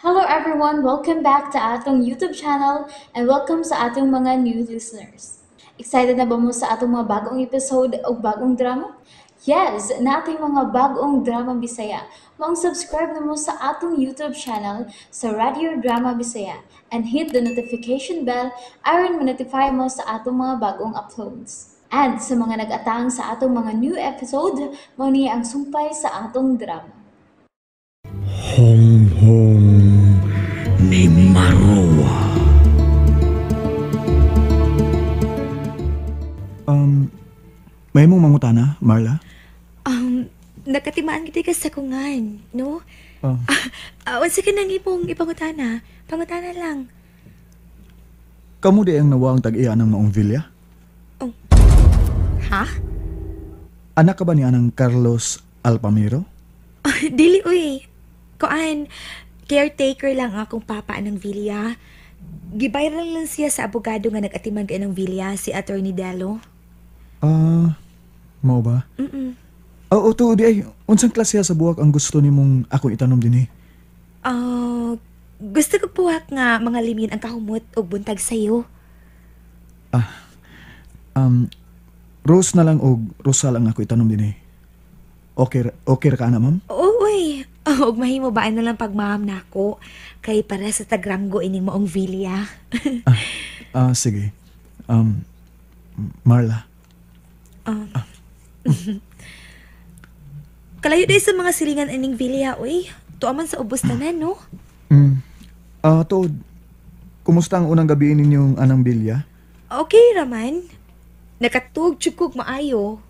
Hello everyone! Welcome back to atong YouTube channel and welcome sa atong mga new listeners. Excited na ba mo sa atong mga bagong episode o bagong drama? Yes! Nating mga bagong drama Bisaya. Maong subscribe na mo sa atong YouTube channel sa Radio Drama Bisaya and hit the notification bell aron ma-notify mo sa atong mga bagong uploads. And sa mga nag-atang sa atong mga new episode, mao ni ang sumpay sa atong drama. Honghong ni Maroa. May mong mangutana, Marla? Nakatimaan gid ka sa kungan, no? Oh. Unsa ka nang imong ipangutana? Pangutana lang. Kamu di ang nawa ang tag-iya ng maong villa? Oh. Ha? Anak ka ba ni anang Carlos Alpamiro? Dili, uy. Kuan, caretaker lang akong papa ng villa. Gibayran lang siya sa abogado nga nag-atiman kay ng villa, si Attorney Delo. Ah, mao ba? Mm. Oo, to, di ay. Unsang klase sa buwak ang gusto nimong akong itanom dinhi? Gusto ko buwak nga mga limin ang kahumot og buntag sayo. Rose na lang og rosal ang ako itanom dinhi. Okay, okay ra ka na, ma'am? Oo, uy. Og mahimo baan na lang pagmaham nako kay para sa tagranggo ining maong villa. Sige. Marla. Kalayo day sa mga silingan ining villa, uy. Tuwa man sa ubos tanan, no? Tuod, kumusta ang unang gabi ninyong anang villa? Okay raman. Nakatug chukog maayo.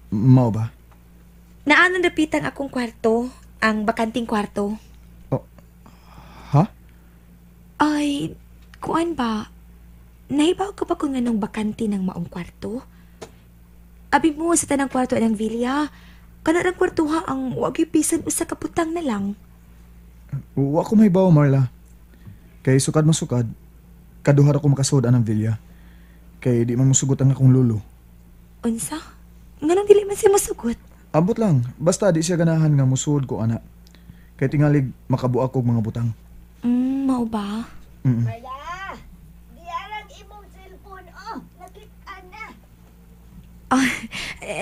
Mao ba? Naanan napitang akong kwarto, ang bakanting kwarto. Oh, ha? Ay, kuan ba? Nahibaw ka ba kung anong bakante ng maong kwarto? Abi mo sa tanang kwarto ng villa, kanarang kwartuha ang wag pisan usa ka putang na lang. Wa ko mahibaw, Marla. Kay sukad masukad, kaduhar ako makasud anang villa. Kay di man musugot ang akong lulo. Unsa? Nganong dili man siya musugot? Ambot lang, basta di siya ganahan nga musuod ko ana. Kay tingalig makabuak og mga butang. Mao ba? Mm. Marla, diarang imong cellphone oh, nakit-an na.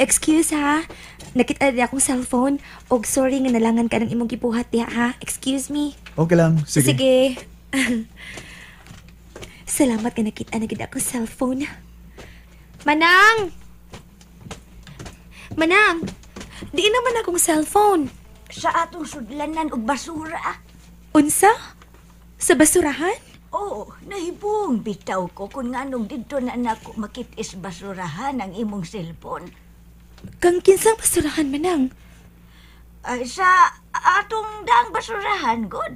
Excuse ha. Nakita na akong cellphone. Og sorry nga nalangan ka ng imong gibuhat diha ha. Excuse me. Okay lang, sige. Sige. Salamat nga nakita na gid akong cellphone. Manang! Manang! Di naman akong cellphone. Sa atong sudlanan og basura. Unsa? Sa basurahan? Oo, nahibong bitaw ko kung nganong didto na nako makit-is basurahan ang imong cellphone. Kang kinsang basurahan, Manang? Ay, sa atong daang basurahan, god.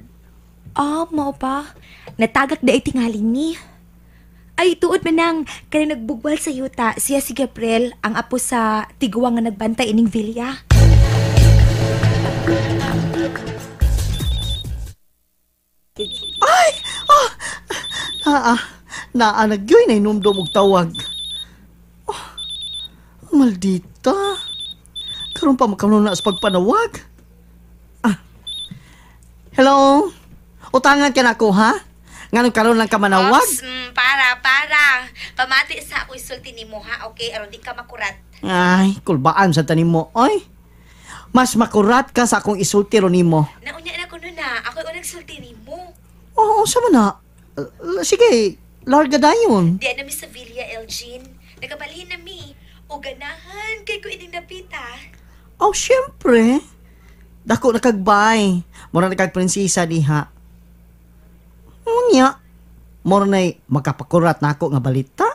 Ah, mao pa. Natagak da tingalin ni. Ay, tuod Manang, kaya nagbugwal sa yuta, siya si Gabriel, ang apo sa tiguang nga nagbantay ining villa. Ay! Oh! Naa, nagyoy na inumdum og tawag. Oh, maldita. Karon pa makamuna sa pagpanawag. Ah. Hello? Utangan ka na ako, ha? Nganong karon lang ka manawag? Ops, para. Pamati sa ako isulti nimo, ha? Okay, aron di ka makurat. Ay, kulbaan sa tanim mo. Oy, mas makurat ka sa akong isulti ro nimo. Naunya na ko nun na. Ako'y unang sulti nimo. Oo, sama na. Sige, larga dayon. Di na mi sa Villa Elgin. Nagabalhin na mi. O ganahan kay ko ining napita. Oh, syempre. Dako na kagbay. Mura na kag prinsesa diha. Unya, mura na'y makapakurat na ako nga balita.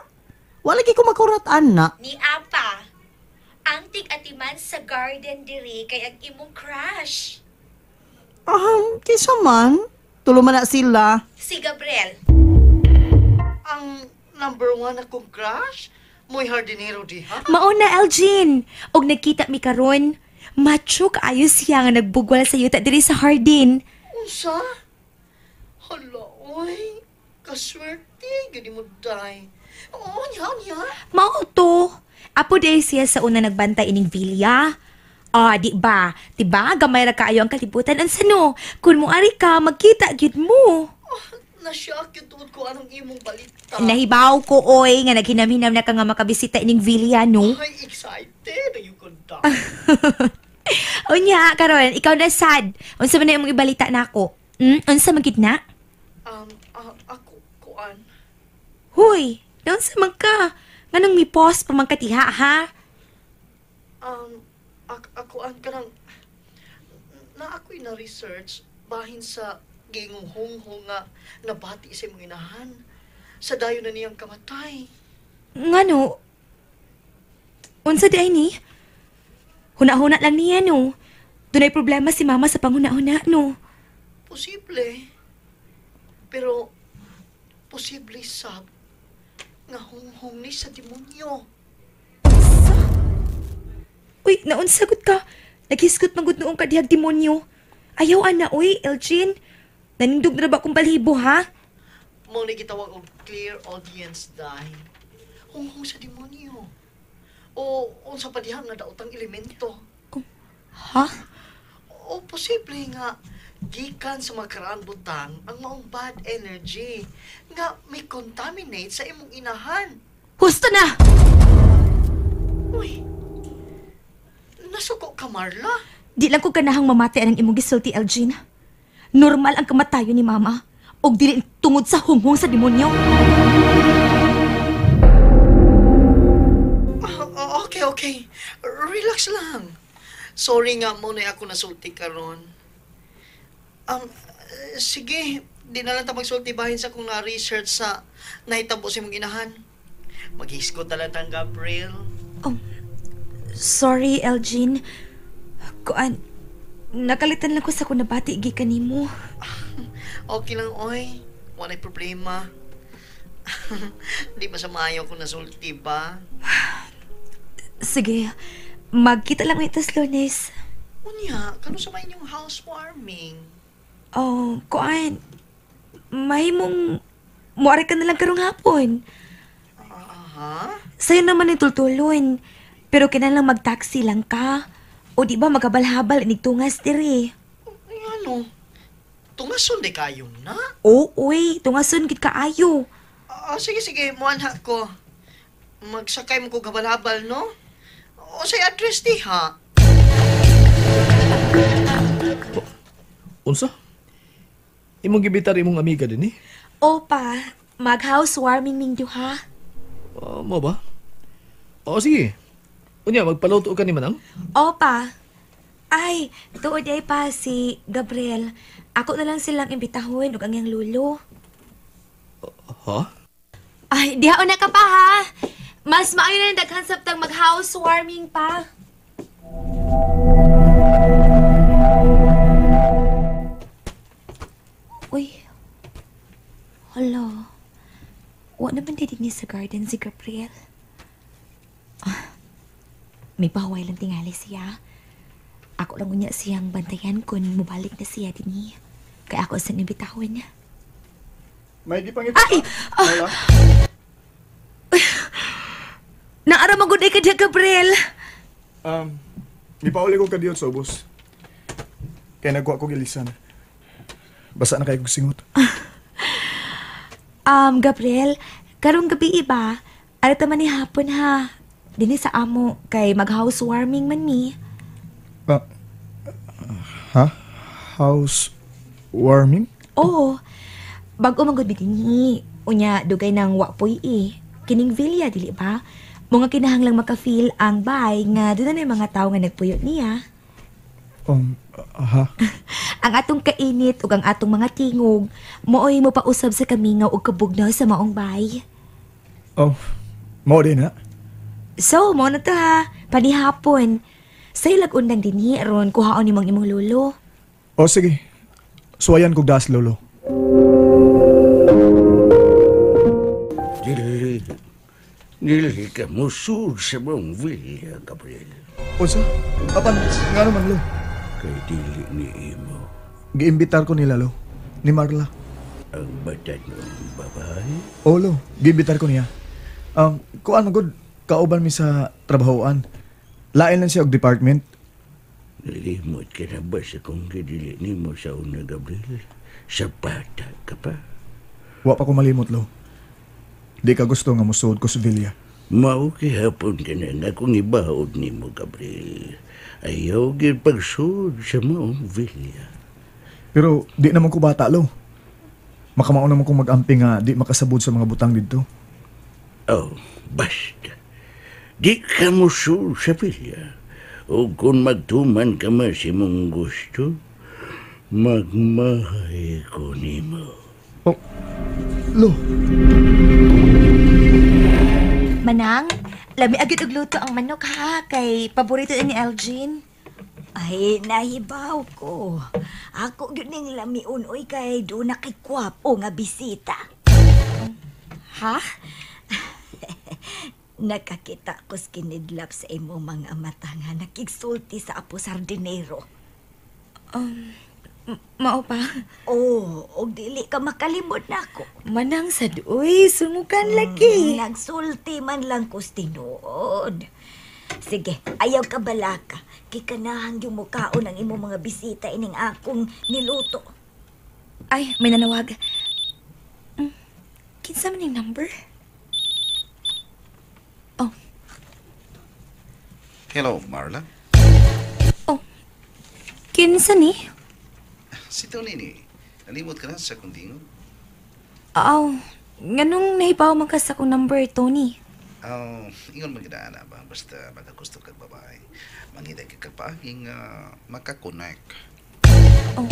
Wala ko makurat, ana. Ni Apa, ang tig-atiman sa garden diri kay ang imong crush. Kaysa man. Tulo man na sila. Si Gabriel. Ang number 1 akong crush? Mo'y hardinero diha? Mauna, Elgin. Og nagkita mi karon. Macho kaayo siya nga nagbugwal sa yuta diri sa hardin. Unsa? Hala, oy. Kaswerte, gani mo day. Oo, nya, nya. Mao to. Apo day siya sa una nagbantay ining villa. Ah, di ba? Di ba? Gamay ra kaayo ang kalibutan. Unsa no? Kun moari ka, magkita gyud mo. Oh, nashock yung tuod ko anong imong balita. Nahibaw ko, oy, nga naghinam-hinam na ka nga makabisita ining villa, no? Ay, excited. You could die. Unya, karon, ikaw na sad. Unsa man na imong ibalita nako? Unsa man gid na? Ako, kuan. Huy, unsa man ka? Nganong mi pause pa man katiha, ha? Ako an kanang na ako'y na-research bahin sa giingong honghong nga nabati sa imong inahan sa dayon na niyang kamatay. Ngano? Unsa di ay ni? Huna-huna lang niya, no? Dunay problema si mama sa panghuna-huna, no? Posible. Pero, posible sab nga honghong ni sa demonyo. Unsa? Uy, naunsagot ka. Naghisgot magud noong kadihag demonyo. Ayaw, ana, uy, Elgin. Nanindog na ba akong balhibo, ha? Mo ni gitawag og clear audience dai. Honghong sa demonyo. O unsa pa diha nga daotang elemento. Oh, ha? O posible nga gikan sa mga karaan butang ang maong bad energy nga may contaminate sa imong inahan. Husto na! Uy, nasuko ka, Marla? Di lang ko ganahang mamati ang imong gisulti, Elgin. Normal ang kamatayon ni Mama og dili tungod sa hunghong sa demonyo. Okay, okay. Relax lang. Sorry nga mo na ako nasulti karon. Sige, di na lang ta magsulti bahin sa kung na-research sa nahitabo sa imong inahan. Maghisgot na lang tang Gabriel. Oh, sorry, Elgin. Kuan, nakalitan lang ko sa kung nabati gikan nimo. Okay lang, oy. Wala'y problema. Di ba sa maayo kung nasulti ba? Sige, magkita lang ito sa Lunes. Unya, kano sa may inyong housewarming? Oh, kuan, mahimong muari ka na lang karong hapon. Aha? Sa'yo naman itultulon. Pero kinahanglan mag-taxi lang ka. O di ba maghabal-habal inigtungas diri? Ay, ano? Tungason di kayo na? Oo, uy, tungason gid kaayo. Sige, sige, muanha ko. Magsakay mo ko habal-habal, no? O say address di ha? Unsa? Imong gibitar imong amiga din eh? Opa, mag-housewarming ning duha. Mo ba? O sige. Unya, magpaluto ka ni Manang? Opa. Ay, tuod ay pa si Gabriel. Ako na lang silang imbitahon ug ang iyang lulo. Ha? Ay, diha una ka pa ha. Mas maayo na daghan sabtang mag-housewarming pa. Uy. Hala. Wa naman din niya sa garden si Gabriel. Ah, may pahuway lang tingali siya. Ako lang unya siyang bantayan kung mubalik na siya dinhi. Kaya ako sa imbitahon niya. May gipangit. Ay! Wala. Naara magud ay ka diha, Gabriel. Nipauli ko kadiyot sa ubos. Kaya nagkuha ko gilisan. Basa na kayo kong singot. Gabriel, karong gabi iba, arita man ni hapon ha. Dini sa amo, kay mag-housewarming man mi. Ha? Housewarming? Oo. Bago man gud mi dinhi. Unya, dugay nang wapoy eh. Kining villa, dili ba? Mga kinahanglang maka-feel ang bay nga doon na yung mga tao nga nagpuyo niya. Aha. Ang atong kainit ug ang atong mga tingog, mooy mo pausab sa kamingaw ug kabugnaw sa maong bay. Oh, mao din ha? So, mao na to ha. Panihapon. Sa'yo lag-undang dinhi aron kuhaon nimong imong lolo. Oh, sige. Suwayan kog daas lolo. Dili. Dili ka musud sa mong villa, Gabriel. Unsa? Apan, nga naman lo? Kay dili ni imo. Giimbitar ko nila lo. Ni Marla. Ang batanong babae? Oo lo, giimbitar ko niya. Kuan man gud, kauban mi sa trabahoan. Lain lang siya og department. Nalimot ka na ba sa kung gidili nimo sa una, Gabriel? Sa bata ka pa. Wa pa ko malimot, Lo. Di ka gusto nga musuod ko sa villa. Mao gihapon ka na nga kung ibaod nimo, Gabriel. Ayaw gyud pagsuod sa maong villa. Pero di naman ko bata, Lo. Makamao naman kong mag-amping nga di makasabod sa mga butang didto. Oh, basta. Di ka musuod sa villa. O kung magtuman ka man sa imong gusto, magmahay ko nimo. Oh, Lo. Manang, lami agad og luto ang manok ha, kay paborito ni Elgin. Ay, nahibaw ko. Ako gyud ning lamion oy kay do na kay kwapo nga bisita. Ha? Nakakita ko sa kinidlap sa imong mga mata nga nakigsulti sa apo sardinero. Mao pa. Oh, og dili ka makalimot nako. Manang sad uy, sumukan lagi. Nagsulti man lang ko sa tinuod. Sige, ayaw ka balaka. Kay kanahang yung mukaon ang imong mga bisita ining akong niluto. Ay, may nanawag. Kinsa man yung number? Oh. Hello, Marla. Oh. Kinsa ni? Si Tony ni. Nalimot ka na sa kundingo? Aw, nganong nahibaw man ka sa akong number, Tony? Oh, ingon man gid ana ba basta makagusto kag babae. Mangita kag paaging makakonect. Oh.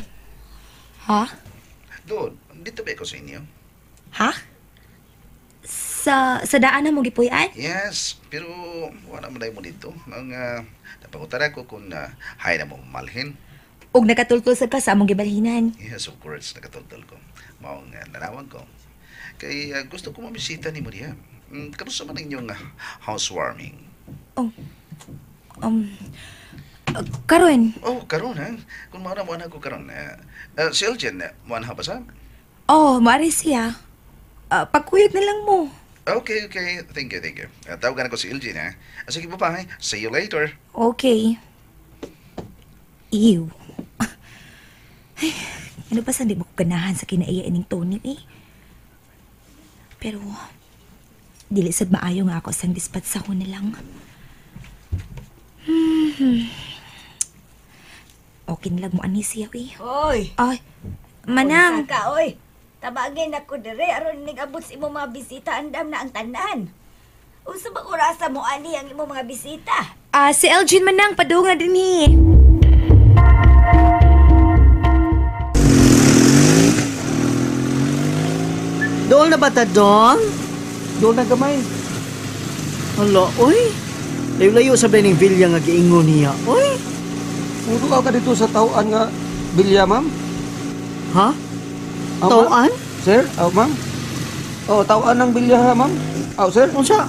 Ha? Doon, dito ba ako sa inyo? Ha? Sa daan na mo gipuy-an? Yes, pero wala man mo dito. Ang napangutan ako kung hay na mo malhin. Og nakatultol sa ka sa among gibalhinan. Yes, of course, nakatultol ko. Maong nanawag ko. Kay gusto ko mamisita ni mo diha. Kamusta man inyong housewarming? Oh. Karon. Oh, karon ha? Kung mauna mo na ko karon. Si Elgin, mo na ba sa? Oh, maari siya. Pagkuyog na lang mo. Okay, okay. Thank you, thank you. Tawagan ako si Elgin, ha? Sige, bye-bye. See you later. Okay. Ew. Ay, ano pa sa di mo ko ganahan sa kinaiya ining Tony, eh? Pero, dili sad maayo nga ako sang dispatsahon na lang. Okay na lang mo ani siya, eh. Oy! Ay, manang! Unsa ka, oy! Tabangin ako dire aron ning-abot sa imong mga bisita andam na ang tanan. Unsa ba orasa mo ani ang imong mga bisita? Ah, si Elgin manang padung na dinhi. Dool na ba ta, Dong? Dool na gamay. Hala, oy. Layo-layo sa ning villa nga giingon niya, oy. Muto ka dito sa tawaan nga villa, ma'am? Ha? Tawaan? Sir, oh, ma'am. Oh, tawaan ng villa, ha, ma'am? Oh, sir. Unsa?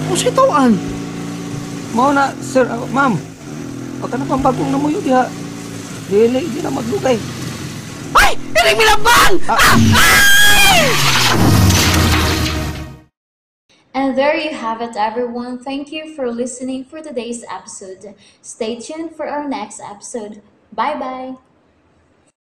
Unsa tawaan? Mao na, sir, oh, ma'am. Pagka na pang bagong namuyo diha. Dili, di na maglugay. Ay! Iring milabang! Ah! Ay! And there you have it, everyone. Thank you for listening for today's episode. Stay tuned for our next episode. Bye-bye!